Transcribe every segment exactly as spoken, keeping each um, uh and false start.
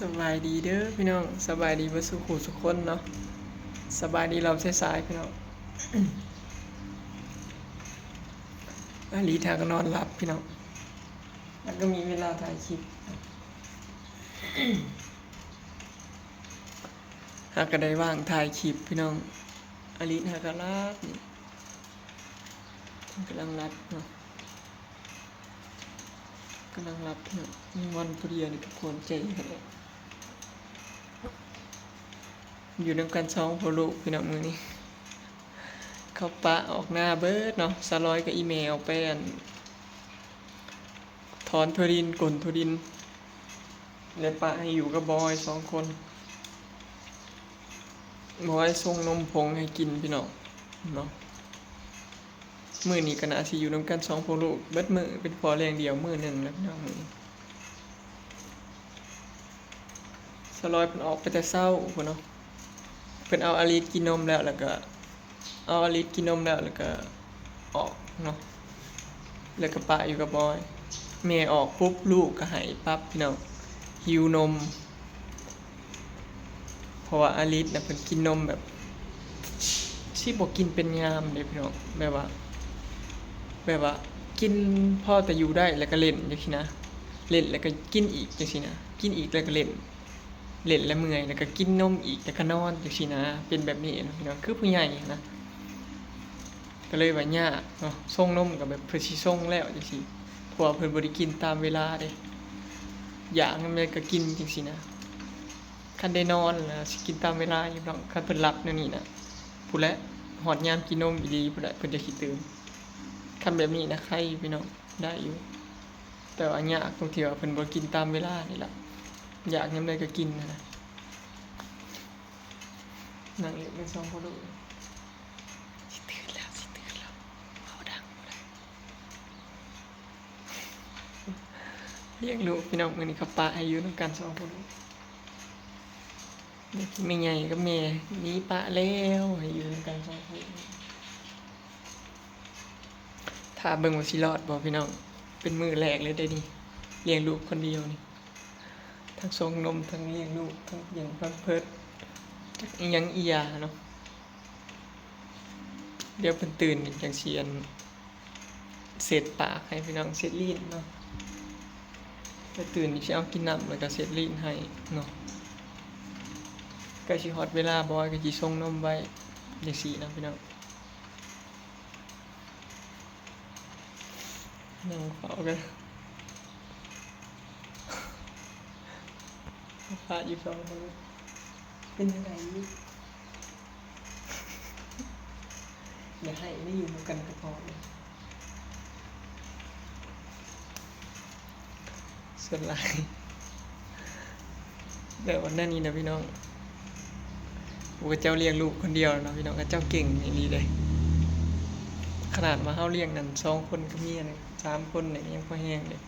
สบายดีเด้อพี่น้อง สบายดีเบิดสู่ผู้สู่คนเนาะ สบายดีรอบสายๆพี่น้อง อาลีทาก็นอนหลับพี่น้อง แล้วก็มีเวลาถ่ายคลิป หากก็ได้ว่างถ่ายคลิปพี่น้อง อาลีหากก็หลับนี่ กำลังหลับเนาะ กำลังหลับเนาะ มีวันผู้เดียวนี่ก็ควรใจขนาด อยู่นำกันสองพ่อลูกพี่น้องมื้อนี้ เขาปะออกหน้าเบิดเนาะ สาวลอยกับอีแม่ออกไปอัน ถอนถั่วดิน กลนถั่วดิน และปะให้อยู่กับบอยสองคน บอยส่งนมผงให้กินพี่น้องเนาะ มื้อนี้ก็น่าสิอยู่นำกันสองพ่อลูกเบิดมื้อ เป็นพ่อเลี้ยงเดี่ยวมื้อหนึ่งแล้วพี่น้องมื้อนี้ สาวลอยเพิ่นออกไปแต่เช้าพุ้นเนาะ เพิ่นเอาอาลีกินนมแล้ว แล้วก็ เอาอาลีกินนมแล้ว แล้วก็ออกเนาะ แล้วก็ปะอยู่กับบอย แม่ออกปุ๊บลูกก็ไห้ปั๊บพี่น้อง หิวนม เพราะว่าอาลีนะเพิ่นกินนมแบบ สิบ่กินเป็นยามเด้พี่น้อง แบบว่า แบบว่ากินพอแต่อยู่ได้แล้วก็เล่นจังซี้นะ เล่นแล้วก็กินอีกจังซี้นะ กินอีกแล้วก็เล่น เล่นแล้วเมื่อย แล้วก็กินนมอีก แล้วก็นอนจังซี้นะ เป็นแบบนี้นะพี่น้อง คือผู้ใหญ่นะ ก็เลยว่ายากเนาะ ส่งนมก็แบบเพิ่นสิส่งแล้วจังซี้ เพราะว่าเพิ่นบ่ได้กินตามเวลาเด้ อยากนำใดก็กินจังซี้นะ คันได้นอนนะสิกินตามเวลาอยู่พี่น้อง คันเพิ่นหลับแนวนี้นะ พู้นแหละ ฮอดยามกินนมอีหลีพู้นแหละ เพิ่นจะสิตื่น คันแบบนี้นะไคอยู่พี่น้อง ได้อยู่ แต่ว่ายากตรงที่ว่าเพิ่นบ่กินตามเวลานี่ล่ะ อยากยามใดก็กินหั้นนะ นั่งอยู่กันสองพ่อลูก สิตื่นแล้ว สิตื่นแล้ว เว้าดังบ่ได้ เลี้ยงลูกพี่น้อง มื้อนี้เขาปะให้อยู่นำกันสองพ่อลูก แม่ใหญ่กับแม่หนีปะแล้ว ให้อยู่นำกันสองพ่อลูก ถ้าเบิ่งว่าสิรอดบ่พี่น้อง เป็นมื้อแรกเลยเด้นี่ เลี้ยงลูกคนเดียวนี่ ทั้งส่งนม ทั้งเลี้ยงลูก ทั้งเปลี่ยนแพมเพิร์ส จักอิหยังอีหยาเนาะ เดี๋ยวเพิ่นตื่นนี่จังสิอัน เช็ดปากให้พี่น้อง เช็ดลิ้นเนาะ เพิ่นตื่นนี่สิเอากินน้ำแล้วก็เช็ดลิ้นให้เนาะ ใกล้สิฮอดเวลา บอยก็สิส่งนมไว้จังซี้นะพี่น้อง นั่งเฝ้ากัน พระอยู่สองคน เป็นจั่งใด อย่าให้ได้อยู่นำกันก็พอเลย ส่วนหลาย แต่วันนั้นนี่นะพี่น้อง ผู้เขาเจ้าเลี้ยงลูกคนเดียวเนาะพี่น้อง เขาเจ้าเก่งอีหลีเด้ ขนาดว่าเฮาเลี้ยงนั่นสองคนก็มีอันนี้ สามคนนี่ยังพอแฮงเลย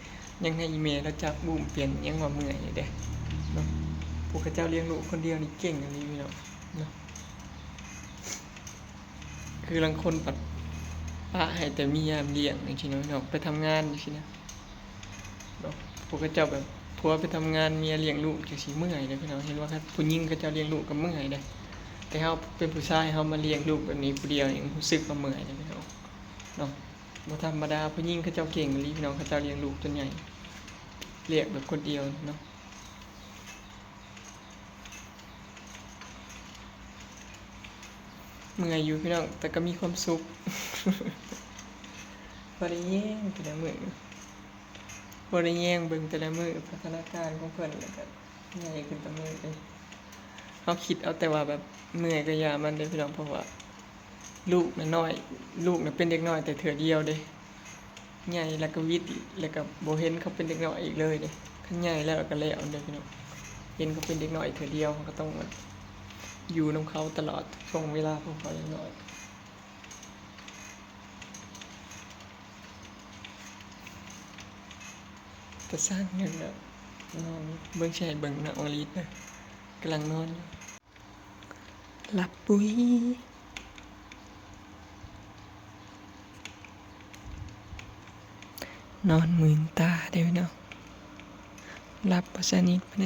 ยังให้อีแม่ลาวจับอุ้มเปลี่ยนยังว่าเมื่อยอยู่เด้เนาะ ผู้เขาเจ้าเลี้ยงลูกคนเดียวนี่เก่งอีหลีพี่น้องเนาะ คือลางคนปัดปะให้แต่เมียเลี้ยงจังซี้เนาะพี่น้อง ไปทำงานจังซี้นะ เนาะ พวกเขาเจ้าแบบผัวไปทำงานเมียเลี้ยงลูกจังซี้เมื่อยเด้อพี่น้อง เห็นว่าผู้หญิงเขาเจ้าเลี้ยงลูกก็เมื่อยเด้ แต่เฮาเป็นผู้ชายเฮามาเลี้ยงลูกแบบนี้ผู้เดียวนี่รู้สึกว่าเมื่อยเด้อพี่น้องเนาะ บ่ธรรมดา ผู้หญิงเขาเจ้าเก่งอีหลีพี่น้อง เขาเจ้าเลี้ยงลูกจนใหญ่ เลี้ยงแบบคนเดียวเนาะ เมื่อยอยู่พี่น้อง แต่ก็มีความสุข พอได้แยงแต่ละมื้อ พอได้แยงเบิ่งแต่ละมื้อ พัฒนาการของเพิ่น แล้วก็ใหญ่ขึ้นแต่มื้อเด้ เฮาคิดเอาแต่ว่าแบบเมื่อยก็อย่ามันเด้อพี่น้อง เพราะว่า ลูกน่ะน้อย ลูกน่ะเป็นเด็กน้อยแต่เทื่อเดียวเด้ ใหญ่แล้วก็หวิด แล้วก็บ่เห็นเขาเป็นเด็กน้อยอีกเลยเด้ คันใหญ่แล้วก็แล้วเด้อพี่น้อง เห็นเขาเป็นเด็กน้อยเทื่อเดียว เราก็ต้องอยู่นำเขาตลอดช่วงเวลาของเขายังน้อย แต่สร้างเงินแล้ว นอน เบิ่งสิให้เบิ่งนะ อองลีดนะ กำลังนอนอยู่ หลับปุ๋ย นอนมืนตาเด้อพี่น้อง หลับบ่สนิทปานใด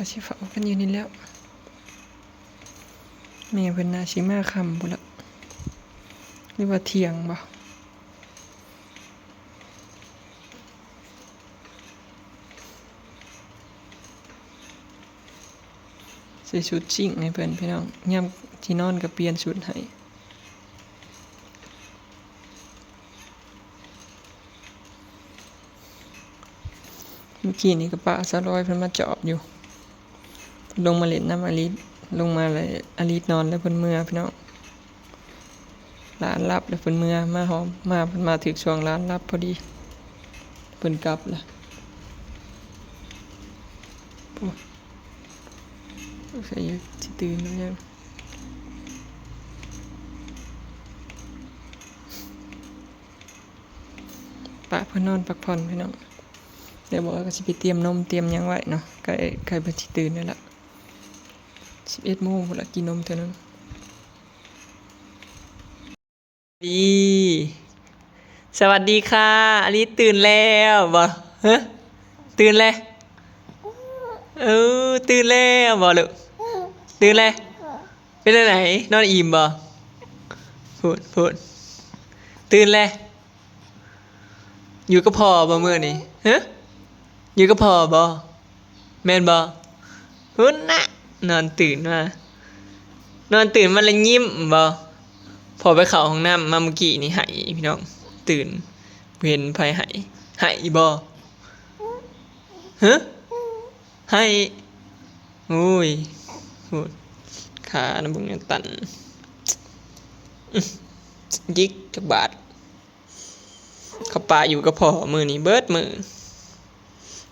ก็สิเฝ้ากันอยู่นี่แหล้ว แม่เพิ่นน่าสิมาค่ำพุ้นละ หรือว่าเที่ยงบ่ ใส่ชุดซิ่งให้เพิ่นพี่น้อง ยามสินอนก็เปลี่ยนชุดให้ เมื่อกี้นี่ก็ปะสาวลอยเพิ่นมาจอบอยู่ ลงมาเล่นนำอลิส ลงมาเลยอลิสนอนแล้วเพิ่นเมือพี่น้อง หลานหลับแล้วเพิ่นเมือ มาหอม มา เพิ่นมาถืกช่วงหลานหลับพอดี เพิ่นกลับละ โอ้ย สงสัยสิตื่นแล้วยัง ปะเพิ่นนอนพักผ่อนพี่น้อง เดี๋ยวบอกว่าก็สิไปเตรียมนมเตรียมหยังไว้เนาะ ใกล้ ใกล้เพิ่นสิตื่นแล้วล่ะ สิบเอ็ดโมงพุ้นละ กินนมเทื่อนึง ดี สวัสดีค่ะ อลิสตื่นแล้วบ่ ฮะ ตื่นแล้ว เออ ตื่นแล้วบ่ลูก ตื่นแล้ว เป็นจั่งใด นอนอิ่มบ่ พูด พูด ตื่นแล้ว อยู่กับพ่อบ่มื้อนี้ ฮะ อยู่กับพ่อบ่ แม่นบ่ พุ้นนะ นอนตื่นมา นอนตื่นมาแล้วยิ้มบ่ พ่อไปเข้าห้องน้ำมาเมื่อกี้นี่ ไห้พี่น้อง ตื่น เห็นไผไห้ ไห้บ่ ฮะ ไห้ โอ้ย พูด ขานะเบิ่งตัน อื้อ จิกจักบาท เขาปะอยู่กับพ่อมื้อนี้เบิดมื้อ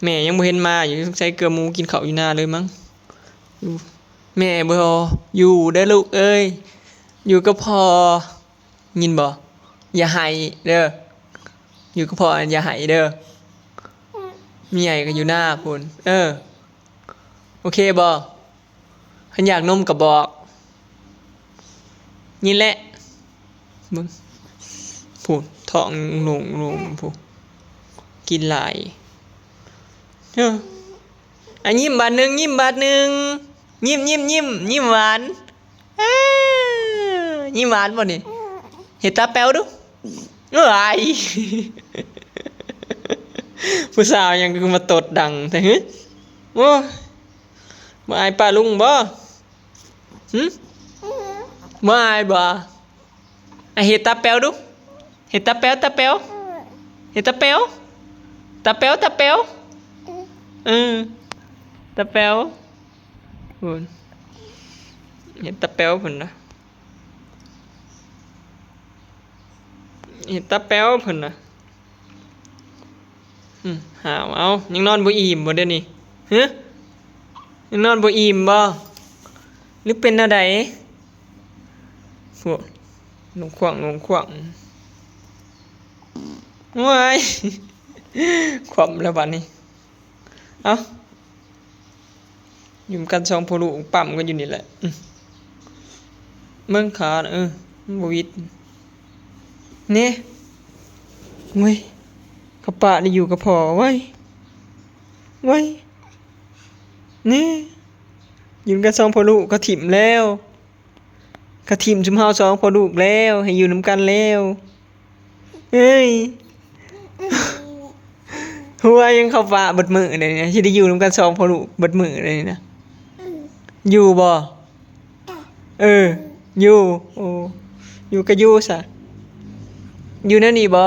แม่ยังบ่เห็นมาอยู่ สงสัยเกือหมูกินข้าวอยู่นาเลยมั้ง อยู่ แม่บ่อยู่เด้อลูกเอ้ย อยู่กับพ่อ ยินบ่ อย่าไห้เด้อ อยู่กับพ่ออย่าไห้เด้อ แม่ใหญ่ก็อยู่นาพุ้น เออ โอเคบ่ คันอยากนมก็บอก นี่แหละ เบิ่ง พุ้น ท้องโล่งๆพุ้น กินหลาย เออ อ่ะ ยิ้มบาดหนึ่ง ยิ้มบาดหนึ่ง ยิ้ม ยิ้ม ยิ้ม ยิ้มหวาน เอ้อ ยิ้มหวานบ่นี่ เฮ็ดตาแป๋วดู เอ้ย ผู้สาวหยังคือมาตดดังแท้ หึ โอ้ย บ่อายป้าลุงบ่ หึ บ่อายบ่ อ่ะ เฮ็ดตาแป๋วดู เฮ็ดตาแป๋ว ตาแป๋ว เฮ็ดตาแป๋ว ตาแป๋ว ตาแป๋ว เออ ตาแป๋ว พุ้น เฮ็ดตาแป๋วพุ้นนะ เฮ็ดตาแป๋วพุ้นนะ อืม หาว เอ้า ยังนอนบ่อิ่มบ่เดี๋ยวนี้ ฮะ ยังนอนบ่อิ่มบ่ หรือเป็นแนวใด พวก ลงขว้าง ลงขว้าง โอ้ย ขวบแล้วบัดนี้ เอ้า อยู่กันสองพ่อลูกปั๊มกันอยู่นี่แหละ อืม เบิ่งขาน่ะ เออ มันบ่หวิด นี่ เว้ย เขาปะได้อยู่กับพ่อ เว้ย เว้ย นี่ อยู่กันสองพ่อลูก เขาถิ่มแล้ว เขาถิ่มซุมเฮาสองพ่อลูกแล้ว ให้อยู่นำกันแล้ว เฮ้ย หัวยังเข้าป่าเบิดมื้อเลยนะ สิได้อยู่นำกันสองพ่อลูกเบิดมื้อเลยนะ อยู่บ่ เออ อยู่ โอ้ อยู่ก็อยู่ซะ อยู่แนวนี้บ่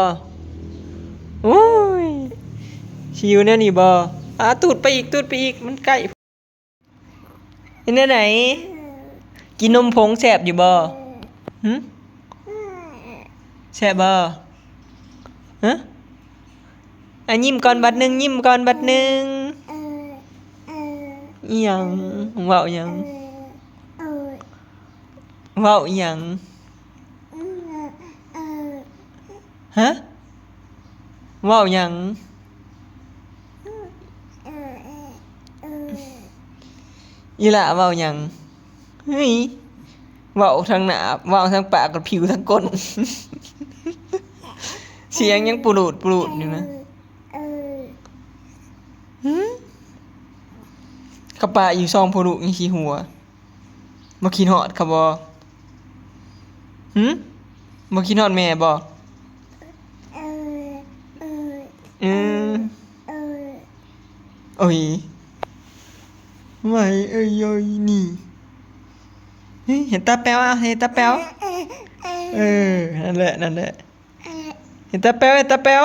โอ้ย สิอยู่แนวนี้บ่ อ่า ตูดไปอีก ตูดไปอีก มันใกล้ เป็นแนวใด กินนมผงแซ่บอยู่บ่ หึ แซ่บบ่ ฮะ อ่ะ ยิ้มก่อนบัดหนึ่ง ยิ้มก่อนบัดหนึ่ง อิหยัง เว้าอิหยัง เว้าอิหยัง ฮะ เว้าหยัง อีหล่าเว้าหยัง เฮ้ย เว้าทั้งหน้า เว้าทั้งปากกับผิวทั้งก้น เสียงยังปูรูดปูรูดอยู่นะ หึ เขา ปะอยู่สองพ่อลูกยังสิหัว บ่คิดฮอดเขาบ่ หึ บ่คิดฮอดแม่บ่ เออ โอ้ย ไหว เอ้ยโยยนี่ เฮ้ย เห็นตาแป๋วอ่ะ เห็นตาแป๋ว เออ นั่นแหละ นั่นแหละ เห็นตาแป๋ว เห็นตาแป๋ว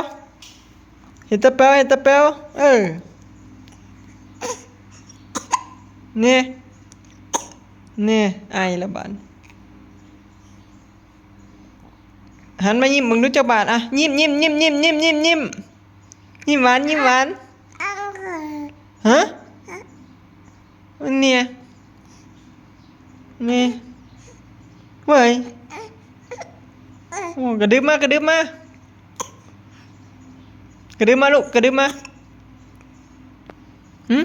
เห็นตาแป๋ว เห็นตาแป๋ว เออ เนี่ย เนี่ย ไอละบาด หันมายิ้มเบิ่งดูจักบาด อ่ะ ยิ้ม ยิ้ม ยิ้ม ยิ้ม ยิ้ม ยิ้ม ยิ้ม ยิ้มหวาน ยิ้มหวาน ฮะ เนี่ย นี่ เว้ย โอ้ กระดึ๊บมา กระดึ๊บมา กระดึ๊บมาลูก กระดึ๊บมา หึ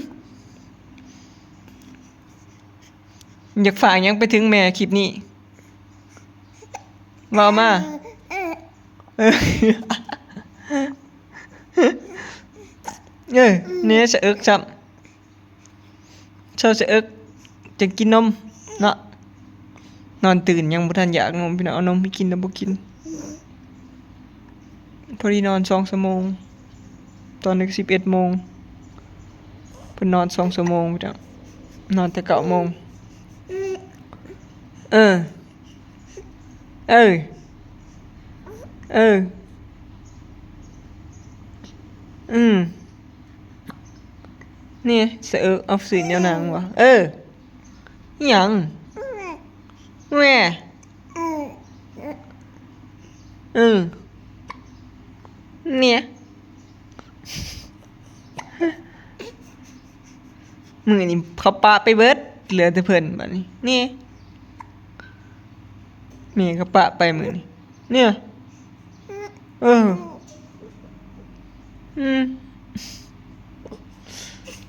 อยากฝากหยังไปถึงแม่คลิปนี้ เว้ามา เออ เออ เนี่ยสะอึกซ้ำ เช้าสะอึก จะกินนม เนาะ นอนตื่นยังบ่ทันอยากนม พี่น้อง เอานมให้กินแล้วบ่กิน พอดีนอนสองชั่วโมง ตอนนี้ก็สิบเอ็ดโมง เพิ่นนอนสองชั่วโมง พี่น้อง นอนแต่เก้าโมง เออ เออ เออ อืม นี่สะอึก เอาสิแนวนางวะ เออ อิหยัง แหว่ เออ เนี่ย มื้อนี้เขาปะไปเบิด เหลือแต่เพิ่นบัดนี้ นี่ แม่ก็ปะไปมื้อนี้ เนี่ย เออ อืม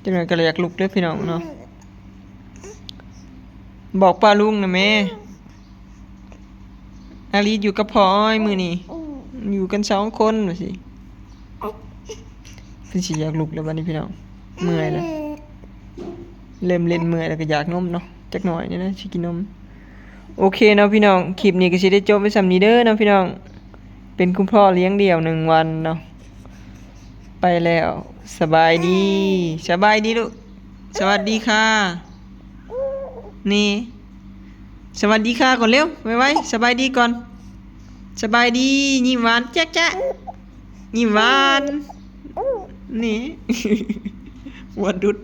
จังได๋ก็อยากลุกเด้อพี่น้องเนาะ บอกป้าลุงนะแม่ อาลีอยู่กับพ่ออ้อยมื้อนี้ อยู่กันสองคนว่าสิ เพิ่นสิอยากลุกแล้วบัดนี้พี่น้อง เมื่อยแล้ว เริ่มเล่นเมื่อยแล้วก็อยากนมเนาะ จักหน่อยนี่นะ สิกินนม โอเคเนาะพี่น้อง คลิปนี้ก็สิได้จบไว้ส่ำนี้เด้อเนาะพี่น้อง เป็นคุณพ่อเลี้ยงเดี่ยวหนึ่งวันเนาะ ไปแล้ว สบายดี สบายดีลูก สวัสดีค่ะ นี่ สวัสดีค่ะก่อนเร็ว ไวๆ สบายดีก่อน สบายดี ยิ้มหวาน แจ๊ะแจ๊ะ ยิ้มหวาน นี่ หัวดุด